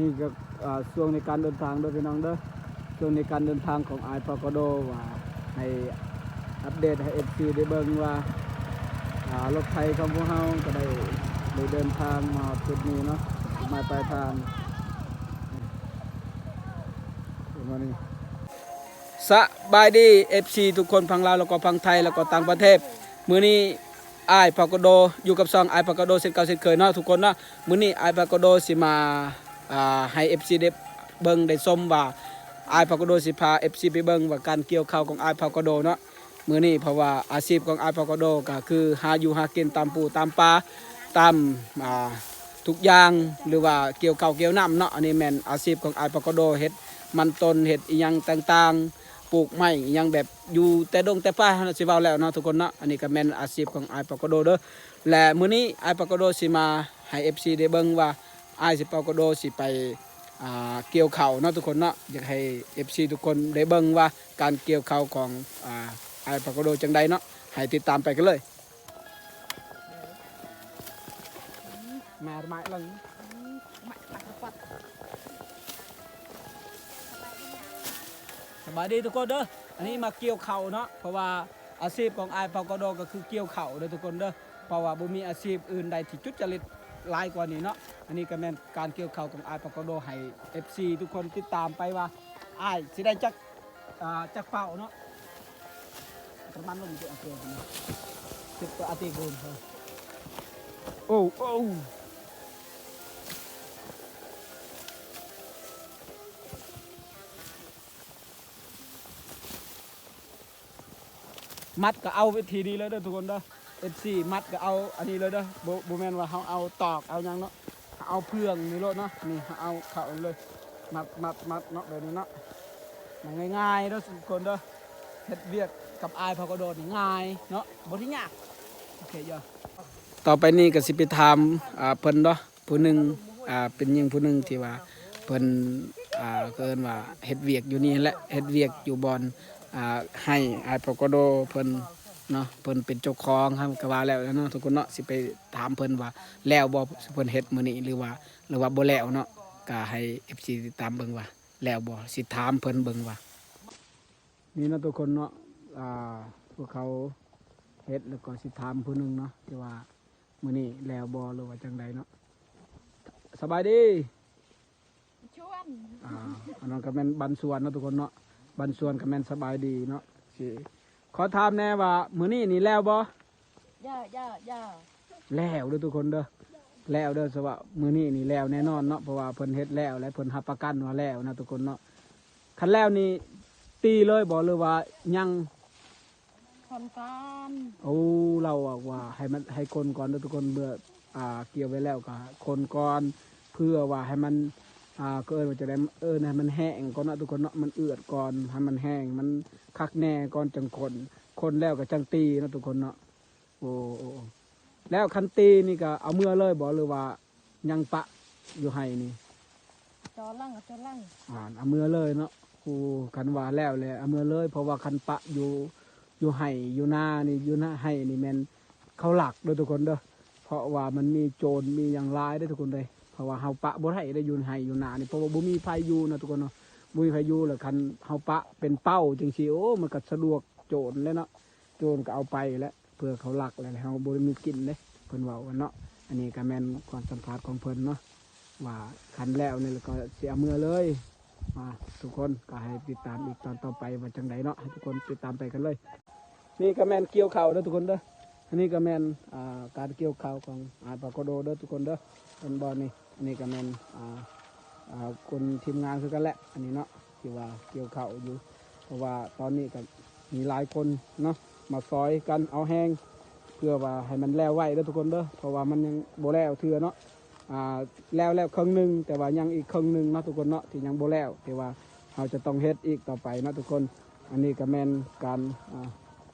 ນີ້ກໍ ອ່າ ຊ່ວງໃນການເດີນທາງເດີພີ່ນ້ອງເດີ ຊ່ວງໃນການເດີນທາງຂອງອ້າຍເຜົ່າກະໂດ ວ່າໃຫ້ອັບເດດໃຫ້ເອັຟຊີໄດ້ເບິ່ງວ່າ ອ່າ ລົດໄຖຂອງພວກເຮົາກໍໄດ້ ໄດ້ເດີນທາງມາຮອດຈຸດນີ້ເນາະ ຈຸດໝາຍປາຍທາງ ປະມານນີ້. ສະບາຍດີເອັຟຊີທຸກຄົນ ຝັ່ງລາວ ແລ້ວກໍຝັ່ງໄທ ແລ້ວກໍຕ່າງປະເທດ. ມື້ນີ້ອ້າຍເຜົ່າກະໂດ ຢູ່ກັບຊ່ອງອ້າຍເຜົ່າກະໂດເຊັ່ນເກົ່າເຊັ່ນເຄີຍເນາະທຸກຄົນເນາະ. ມື້ນີ້ອ້າຍເຜົ່າກະໂດຊິມາ ອ່າ ໃຫ້ເອັຟຊີໄດ້ເບິ່ງໄດ້ຊົມວ່າ ອ້າຍເຜົ່າກະໂດຊິພາເອັຟຊີໄປເບິ່ງວ່າການກ່ຽວເຂົ້າຂອງອ້າຍເຜົ່າກະໂດເນາະ ມື້ນີ້. ເພາະວ່າອາຊີບຂອງອ້າຍເຜົ່າກະໂດກໍຄືຫາຢູ່ຫາກິນຕາມປູຕາມປາ ຕາມ ອ່າ ທຸກຢ່າງ ຫຼືວ່າກ່ຽວເຂົ້າກ່ຽວນ້ຳເນາະ. ອັນນີ້ແມ່ນອາຊີບຂອງອ້າຍເຜົ່າກະໂດ ເຮັດມັນຕົ້ນ ເຮັດອີ່ຫຍັງຕ່າງໆ ປູກໄມ້ອີ່ຫຍັງແບບຢູ່ແຕ່ດົງແຕ່ປ່າຫັ້ນນະ ຊິເວົ້າແລ້ວເນາະທຸກຄົນເນາະ. ອັນນີ້ກໍແມ່ນອາຊີບຂອງອ້າຍເຜົ່າກະໂດເດີ ແລະ ມື້ນີ້ອ້າຍເຜົ່າກະໂດຊິມາໃຫ້ເອັຟຊີໄດ້ເບິ່ງວ່າ ອ້າຍເຜົ່າກະໂດຊິໄປ ອ່າ ກ່ຽວເຂົ້າເນາະທຸກຄົນເນາະ. ຢາກໃຫ້ເອັຟຊີທຸກຄົນໄດ້ເບິ່ງວ່າການກ່ຽວເຂົ້າຂອງ ອ່າ ອ້າຍເຜົ່າກະໂດຈັ່ງໃດເນາະ ໃຫ້ຕິດຕາມໄປກັນເລີຍ. ສະບາຍດີທຸກຄົນເດີ ອັນນີ້ມາກ່ຽວເຂົ້າເນາະ ເພາະວ່າອາຊີບຂອງອ້າຍເຜົ່າກະໂດກໍຄືກ່ຽວເຂົ້າເດີທຸກຄົນເດີ ເພາະວ່າບໍ່ມີອາຊີບອື່ນໃດທີ່ສຸດຈະລິດຫຼາຍກວ່ານີ້ເນາະ. ອັນນີ້ກໍແມ່ນການກ່ຽວເຂົ້າຂອງອ້າຍເຜົ່າກະໂດ ໃຫ້ເອັຟຊີທຸກຄົນຕິດຕາມໄປວ່າ ອ້າຍຊິໄດ້ຈັກ ອ່າ ຈັກເປົ້າເນາະ ປະມານລົງໄປເອົາເກີນເນາະ ສິບກວ່າອາທິດໂກນ ໂອ້ ໂອ້ ມັດກໍເອົາວິທີນີ້ເລີຍເດີທຸກຄົນເດີ ເອັຟຊີ ມັດກໍເອົາອັນນີ້ເລີຍເດີ ບໍ່ ບໍ່ແມ່ນວ່າເຮົາເອົາຕອກເອົາຫຍັງເນາະ ເຮົາເອົາເຟືອງນີ້ໂລດເນາະ ນີ້ເຮົາເອົາເຂົ້າເລີຍ ມັດ ມັດ ມັດເນາະ ແບບນີ້ເນາະ ມັນງ່າຍໆເດີທຸກຄົນເດີ ເຮັດວຽກກັບອ້າຍເຜົ່າກະໂດນີ້ງ່າຍເນາະ ບໍ່ໄດ້ຍາກ. ໂອເຄ ຕໍ່ໄປນີ້ກໍຊິໄປຖາມ ອ່າ ເພິ່ນເນາະ ຜູ້ໜຶ່ງ ອ່າ ເປັນຍິງຜູ້ໜຶ່ງທີ່ວ່າເພິ່ນ ອ່າ ເອີ້ນວ່າເຮັດວຽກຢູ່ນີ້ແຫຼະ ເຮັດວຽກຢູ່ບ່ອນ ອ່າ ໄຮ່ອ້າຍເຜົ່າກະໂດເພິ່ນເນາະ ເພິ່ນເປັນເຈົ້າຂອງ ເຮົາກໍວ່າແລ້ວເນາະທຸກຄົນເນາະ. ຊິໄປຖາມເພິ່ນວ່າແລ້ວບໍ່ ເພິ່ນເຮັດມື້ນີ້ ຫຼືວ່າ ຫຼືວ່າບໍ່ແລ້ວເນາະ ກໍໃຫ້ເອັຟຊີຕິດຕາມເບິ່ງວ່າແລ້ວບໍ່ ຊິຖາມເພິ່ນເບິ່ງວ່າ ນີ້ເນາະທຸກຄົນເນາະ ອ່າ ພວກເຂົາເຮັດ ແລ້ວກໍຊິຖາມຜູ້ໜຶ່ງເນາະ ທີ່ວ່າ ມື້ນີ້ແລ້ວບໍ່ ຫຼືວ່າຈັ່ງໃດເນາະ. ສະບາຍດີ ຊວນ ອ່າ ອັນນັ້ນກໍແມ່ນບັນຊວນເນາະທຸກຄົນເນາະ ບັນຊວນກໍແມ່ນສະບາຍດີເນາະ. ຊິຂໍຖາມແດ່ວ່າ ມື້ນີ້ນີ້ແລ້ວບໍ່? ຢ່າ ຢ່າ ຢ່າ ແລ້ວເດີທຸກຄົນເດີ ແລ້ວເດີ ສະວ່າມື້ນີ້ນີ້ແລ້ວແນ່ນອນເນາະ ເພາະວ່າເພິ່ນເຮັດແລ້ວ ແລະ ເພິ່ນຮັບປະກັນວ່າແລ້ວນະທຸກຄົນເນາະ. ຄັນແລ້ວນີ້ຕີເລີຍບໍ່ ຫຼືວ່າຍັງ? ຄົນກ່ອນ ໂອ້ ລາວບອກວ່າໃຫ້ມັນ ໃຫ້ຄົນກ່ອນເດີທຸກຄົນ ເມື່ອ ອ່າ ກ່ຽວໄວ້ແລ້ວກໍຄົນກ່ອນ ເພື່ອວ່າໃຫ້ມັນ ອ່າ ເຂົາເອີ້ນວ່າຈັ່ງໃດ ເອີ້ນໃຫ້ມັນແຫ້ງກ່ອນເນາະທຸກຄົນເນາະ ມັນເອືອດກ່ອນ ໃຫ້ມັນແຫ້ງ ມັນຄັກແນ່ກ່ອນຈັ່ງຄົນ ຄົນແລ້ວກໍຈັ່ງຕີເນາະທຸກຄົນເນາະ. ໂອ້ ໂອ້ ແລ້ວຄັນຕີນີ້ກໍເອົາເມືອເລີຍບໍ່ ຫຼືວ່າຍັງປະຢູ່ໄຮ່ນີ້? ຈອຫຼັງ ຈອຫຼັງ ອ່າ ເອົາເມືອເລີຍເນາະ. ໂອ້ ຄັນວ່າແລ້ວແຫຼະ ເອົາເມືອເລີຍ ເພາະວ່າຄັນປະຢູ່ ຢູ່ໄຮ່ຢູ່ນານີ້ ຢູ່ນາໄຮ່ນີ້ແມ່ນເຂົາລັກເດີທຸກຄົນເດີ ເພາະວ່າມັນມີໂຈນມີຫຍັງຫຼາຍເດີທຸກຄົນເດີ ເພາະວ່າເຮົາປະບໍ່ໄດ້ເດີ ຢູ່ໄຮ່ຢູ່ນານີ້ ເພາະວ່າບໍ່ມີໃຜຢູ່ເນາະທຸກຄົນເນາະ ບໍ່ມີໃຜຢູ່ ແລ້ວຄັນເຮົາປະເປັນເປົ້າຈັ່ງຊີ້ ໂອ້ ມັນກໍສະດວກໂຈນແຫຼະເນາະ ໂຈນກໍເອົາໄປແຫຼະ ເພື່ອເຂົາລັກແລ້ວເຮົາບໍ່ໄດ້ມີກິນເດ້ ເພິ່ນເວົ້າກັນເນາະ. ອັນນີ້ກໍແມ່ນຄວາມສຳພາດຂອງເພິ່ນເນາະ ວ່າຄັນແລ້ວນີ້ແລ້ວກໍຊິເອົາເມືອເລີຍ. ອ່າ ທຸກຄົນກໍໃຫ້ຕິດຕາມອີກຕອນຕໍ່ໄປວ່າຈັ່ງໃດເນາະ ໃຫ້ທຸກຄົນຕິດຕາມໄປກັນເລີຍ. ນີ້ກໍແມ່ນກ່ຽວເຂົ້າເດີທຸກຄົນເດີ ອັນນີ້ກໍແມ່ນ ອ່າ ການກ່ຽວເຂົ້າຂອງອ້າຍປາໂກໂດເດີທຸກຄົນເດີ ເຫັນບໍ່ນີ້? ອັນນີ້ກໍແມ່ນ ອ່າ ອ່າ ຄົນທີມງານຄືກັນແຫຼະ ອັນນີ້ເນາະ ທີ່ວ່າກ່ຽວເຂົ້າຢູ່ ເພາະວ່າຕອນນີ້ກໍມີຫຼາຍຄົນເນາະ ມາຊ່ອຍກັນເອົາແຮງ ເພື່ອວ່າໃຫ້ມັນແລ້ວໄວເດີທຸກຄົນເດີ ເພາະວ່າມັນຍັງບໍ່ແລ້ວເທື່ອເນາະ. ອ່າ ແລ້ວແລ້ວເຄິ່ງໜຶ່ງ ແຕ່ວ່າຍັງອີກເຄິ່ງໜຶ່ງເນາະທຸກຄົນເນາະ ທີ່ຍັງບໍ່ແລ້ວ ທີ່ວ່າເຮົາຈະຕ້ອງເຮັດອີກຕໍ່ໄປເນາະທຸກຄົນ. ອັນນີ້ກໍແມ່ນການ ອ່າ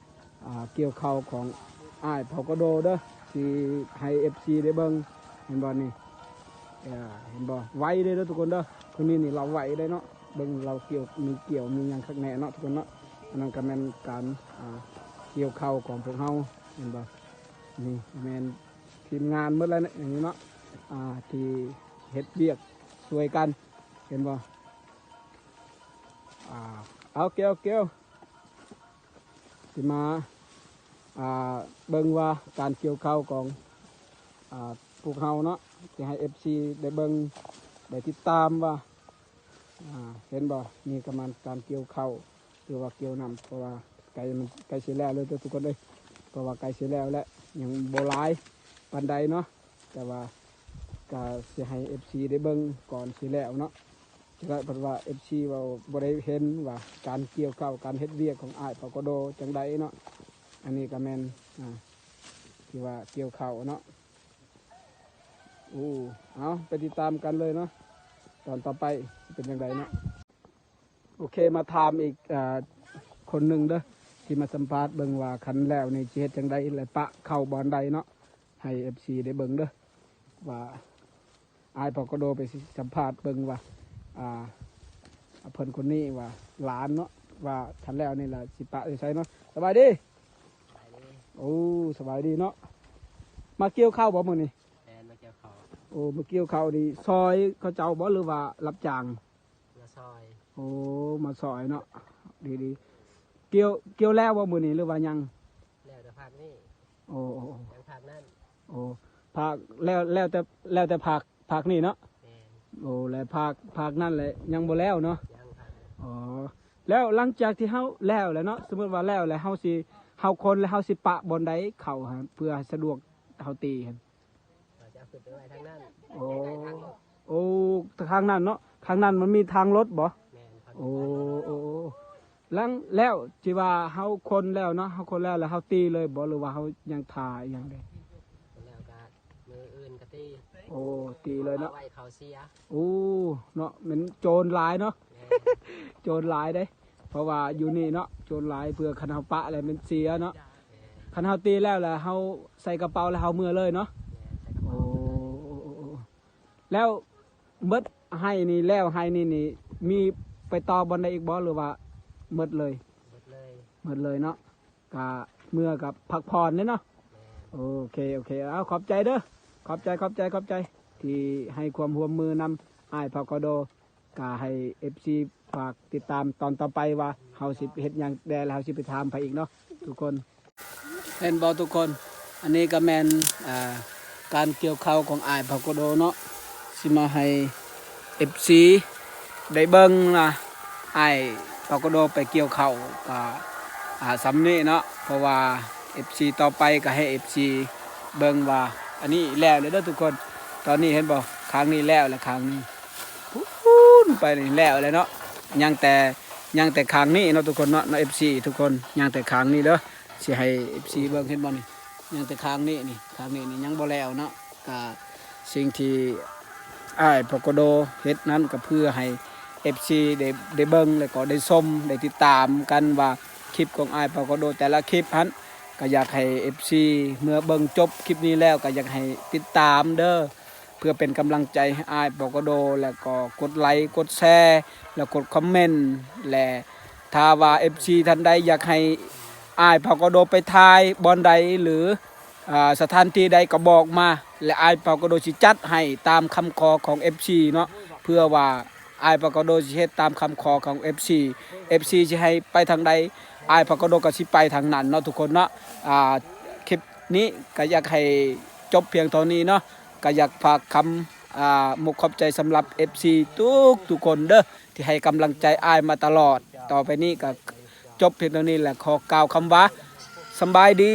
ອ່າ ກ່ຽວເຂົ້າຂອງອ້າຍເຜົ່າກະໂດເດີ ທີ່ໃຫ້ເອັຟຊີໄດ້ເບິ່ງ ເຫັນບໍ່ນີ້? ເຫັນບໍ່? ໄວເດ້ເດີທຸກຄົນເດີ ຄົນນີ້ນີ້ລາວໄວເດ້ເນາະ ເບິ່ງລາວກ່ຽວ ມີກ່ຽວມີຫຍັງຄັກແນ່ເນາະທຸກຄົນເນາະ. ອັນນັ້ນກໍແມ່ນການ ອ່າ ກ່ຽວເຂົ້າຂອງພວກເຮົາ ເຫັນບໍ່? ນີ້ແມ່ນທີມງານໝົດແລ້ວນີ້ເນາະ ອ່າ ທີ່ເຮັດວຽກ ຊ່ວຍກັນ ເຫັນບໍ່? ອ່າ ເອົາ ກ່ຽວ ກ່ຽວ ຊິມາ ອ່າ ເບິ່ງວ່າການກ່ຽວເຂົ້າຂອງ ອ່າ ພວກເຮົາເນາະ ຊິໃຫ້ເອັຟຊີໄດ້ເບິ່ງ ໄດ້ຕິດຕາມວ່າ ອ່າ ເຫັນບໍ່? ນີ້ກຳລັງການກ່ຽວເຂົ້າ ຫຼືວ່າກ່ຽວນຳ ເພາະວ່າໃກ້ ມັນໃກ້ຊິແລ້ວແລ້ວເດີທຸກຄົນເອີຍ ເພາະວ່າໃກ້ຊິແລ້ວແລ້ວ ຍັງບໍ່ຫຼາຍປານໃດເນາະ ແຕ່ວ່າກະຊິໃຫ້ເອັຟຊີໄດ້ເບິ່ງກ່ອນຊິແລ້ວເນາະ ຈະໄດ້ເພິ່ນວ່າເອັຟຊີເວົ້າບໍ່ໄດ້ເຫັນວ່າການກ່ຽວເຂົ້າ ການເຮັດວຽກຂອງອ້າຍເຜົ່າກະໂດຈັ່ງໃດເນາະ ອັນນີ້ກະແມ່ນ ອ່າ ທີ່ວ່າກ່ຽວເຂົ້າເນາະ. ໂອ້ ເອົາ ໄປຕິດຕາມກັນເລີຍເນາະ ຕອນຕໍ່ໄປຊິເປັນຈັ່ງໃດເນາະ. ໂອເຄ ມາຖາມອີກ ອ່າ ຄົນໜຶ່ງເດີ ທີ່ມາສຳພາດເບິ່ງວ່າຄັນແລ້ວນີ້ຊິເຮັດຈັ່ງໃດ ແລະ ປະເຂົ້າບ່ອນໃດເນາະ ໃຫ້ເອັຟຊີໄດ້ເບິ່ງເດີ ວ່າອ້າຍເຜົ່າກະໂດໄປສຳພາດເບິ່ງວ່າ ອ່າ ເພິ່ນຄົນນີ້ວ່າຫຼານເນາະ ວ່າຄັນແລ້ວນີ້ລະຊິປະຢູ່ໃສເນາະ. ສະບາຍດີ. ໂອ້ ສະບາຍດີເນາະ. ມາກ່ຽວເຂົ້າບໍ່ມື້ນີ້? ແມ່ນ ມາກ່ຽວເຂົ້າ. ໂອ້ ມາກ່ຽວເຂົ້ານີ້ ຊ່ອຍເຂົາເຈົ້າບໍ່ ຫຼືວ່າຮັບຈ້າງ? ມາຊ່ອຍ. ໂອ້ ມາຊ່ອຍເນາະ ດີໆ. ກ່ຽວ ກ່ຽວແລ້ວບໍ່ມື້ນີ້ ຫຼືວ່າຍັງ? ແລ້ວແຕ່ພາກນີ້. ໂອ້ ໂອ້ ໂອ້ ຍັງພາກນັ້ນ. ໂອ້ ພາກ ແລ້ວ ແລ້ວແຕ່ ແລ້ວແຕ່ພາກ ພາກນີ້ເນາະ. ແມ່ນ. ໂອ້ ແລະພາກ ພາກນັ້ນແຫຼະຍັງບໍ່ແລ້ວເນາະ. ຍັງພາກ. ອໍ ແລ້ວຫຼັງຈາກທີ່ເຮົາແລ້ວແລ້ວເນາະ ສົມມຸດວ່າແລ້ວແລ້ວ ເຮົາຊິ ເຮົາຄົນແລ້ວ ເຮົາຊິປະບ່ອນໃດເຂົ້າຫັ້ນ ເພື່ອໃຫ້ສະດວກເຮົາຕີຫັ້ນ? ວ່າຈະເອົາຂຶ້ນໄປໄວ້ທາງນັ້ນ. ໂອ້ ໃກ້ໆທາງລົດ. ໂອ້ ທາງນັ້ນເນາະ ທາງນັ້ນມັນມີທາງລົດບໍ່? ແມ່ນ. ໂອ້ ໂອ້ ໂອ້ ຫຼັງແລ້ວທີ່ວ່າເຮົາຄົນແລ້ວເນາະ ເຮົາຄົນແລ້ວ ແລ້ວເຮົາຕີເລີຍບໍ່ ຫຼືວ່າເຮົາຍັງຖ້າອີ່ຫຍັງເດ? ຄົນແລ້ວກະ ມື້ອື່ນກະຕີ. ໂອ້ ຕີເລີຍເນາະ. ເອົາໄວ້ເຂົາເສຍ. ໂອ້ ເນາະ ແມ່ນໂຈນຫຼາຍເນາະ. ແມ່ນ. ໂຈນຫຼາຍເດ້ ເພາະວ່າຢູ່ນີ້ເນາະ ໂຈນຫຼາຍ ເພື່ອຄັນເຮົາປະແລ້ວແມ່ນເສຍເນາະ. ແມ່ນ. ຄັນເຮົາຕີແລ້ວ ແລ້ວເຮົາໃສ່ກະເປົາ ແລ້ວເຮົາເມືອເລີຍເນາະ. ແມ່ນ ໃສ່ກະເປົາ. ໂອ້ ໂອ້ ໂອ້ ໂອ້ ແລ້ວເບິດໄຮ່ນີ້ ແລ້ວໄຮ່ນີ້ນີ້ ມີໄປຕໍ່ບ່ອນໃດອີກບໍ່ ຫຼືວ່າເໝິດເລີຍ? ເໝິດເລີຍ. ເໝິດເລີຍເນາະ. ກະເມືອກະພັກຜ່ອນເດ້ເນາະ. ແມ່ນ. ໂອເຄ ໂອເຄ ເອົາ ຂອບໃຈເດີ ຂອບໃຈ ຂອບໃຈ ຂອບໃຈ ທີ່ໃຫ້ຄວາມຮ່ວມມືນຳອ້າຍເຜົ່າກະໂດ ກະໃຫ້ເອັຟຊີຝາກຕິດຕາມຕອນຕໍ່ໄປວ່າເຮົາຊິເຮັດຫຍັງແດ່ ແລ້ວເຮົາຊິໄປຖາມໃຜອີກເນາະທຸກຄົນ. ເຫັນບໍ່ທຸກຄົນ? ອັນນີ້ກະແມ່ນ ອ່າ ການກ່ຽວເຂົ້າຂອງອ້າຍເຜົ່າກະໂດເນາະ ຊິມາໃຫ້ເອັຟຊີໄດ້ເບິ່ງນະ ອ້າຍເຜົ່າກະໂດໄປກ່ຽວເຂົ້າກະ ອ່າ ສ່ຳນີ້ເນາະ ເພາະວ່າເອັຟຊີຕໍ່ໄປກະໃຫ້ເອັຟຊີເບິ່ງວ່າ ອັນນີ້ແລ້ວແລ້ວເດີທຸກຄົນ. ຕອນນີ້ເຫັນບໍ່? ຂ້າງນີ້ແລ້ວ ແລະ ຂ້າງນີ້ພຸ້ນໄປນີ້ແລ້ວແລ້ວເນາະ ຍັງແຕ່ ຍັງແຕ່ຂ້າງນີ້ເນາະທຸກຄົນເນາະ ເນາະ ເອັຟຊີທຸກຄົນ ຍັງແຕ່ຂ້າງນີ້ເດີ. ຊິໃຫ້ເອັຟຊີເບິ່ງ ເຫັນບໍ່ນີ້? ຍັງແຕ່ຂ້າງນີ້ນີ້ ຂ້າງນີ້ນີ້ຍັງບໍ່ແລ້ວເນາະ. ກະສິ່ງທີ່ອ້າຍເຜົ່າກະໂດເຮັດນັ້ນ ກະເພື່ອໃຫ້ເອັຟຊີໄດ້ ໄດ້ເບິ່ງ ແລ້ວກໍໄດ້ຊົມ ໄດ້ຕິດຕາມກັນວ່າຄລິບຂອງອ້າຍເຜົ່າກະໂດແຕ່ລະຄລິບຫັ້ນ ກະຢາກໃຫ້ເອັຟຊີເມື່ອເບິ່ງຈົບຄລິບນີ້ແລ້ວ ກະຢາກໃຫ້ຕິດຕາມເດີ ເພື່ອເປັນກຳລັງໃຈໃຫ້ອ້າຍເຜົ່າກະໂດ ແລ້ວກໍກົດໄລ ກົດແຊ ແລ້ວກົດຄອມເມັນ ແລະ ຖ້າວ່າເອັຟຊີທ່ານໃດຢາກໃຫ້ອ້າຍເຜົ່າກະໂດໄປຖ່າຍບ່ອນໃດ ຫຼື ອ່າ ສະຖານທີ່ໃດກໍບອກມາ ແລະ ອ້າຍເຜົ່າກະໂດຊິຈັດໃຫ້ຕາມຄຳຂໍຂອງເອັຟຊີເນາະ ເພື່ອວ່າອ້າຍເຜົ່າກະໂດຊິເຮັດຕາມຄຳຂໍຂອງເອັຟຊີ ເອັຟຊີຊິໃຫ້ໄປທາງໃດ ອ້າຍເຜົ່າກະໂດກໍຊິໄປທາງນັ້ນເນາະທຸກຄົນເນາະ. ອ່າ ຄລິບນີ້ກໍຢາກໃຫ້ຈົບພຽງເທົ່ານີ້ເນາະ ກໍຢາກຝາກຄຳ ອ່າ ມຸກຂອບໃຈສຳລັບເອັຟຊີທຸກໆຄົນເດີ ທີ່ໃຫ້ກຳລັງໃຈອ້າຍມາຕະຫຼອດ. ຕໍ່ໄປນີ້ກໍຈົບພຽງເທົ່ານີ້ ແລະ ຂໍກ່າວຄຳວ່າ ສຳບາຍດີ.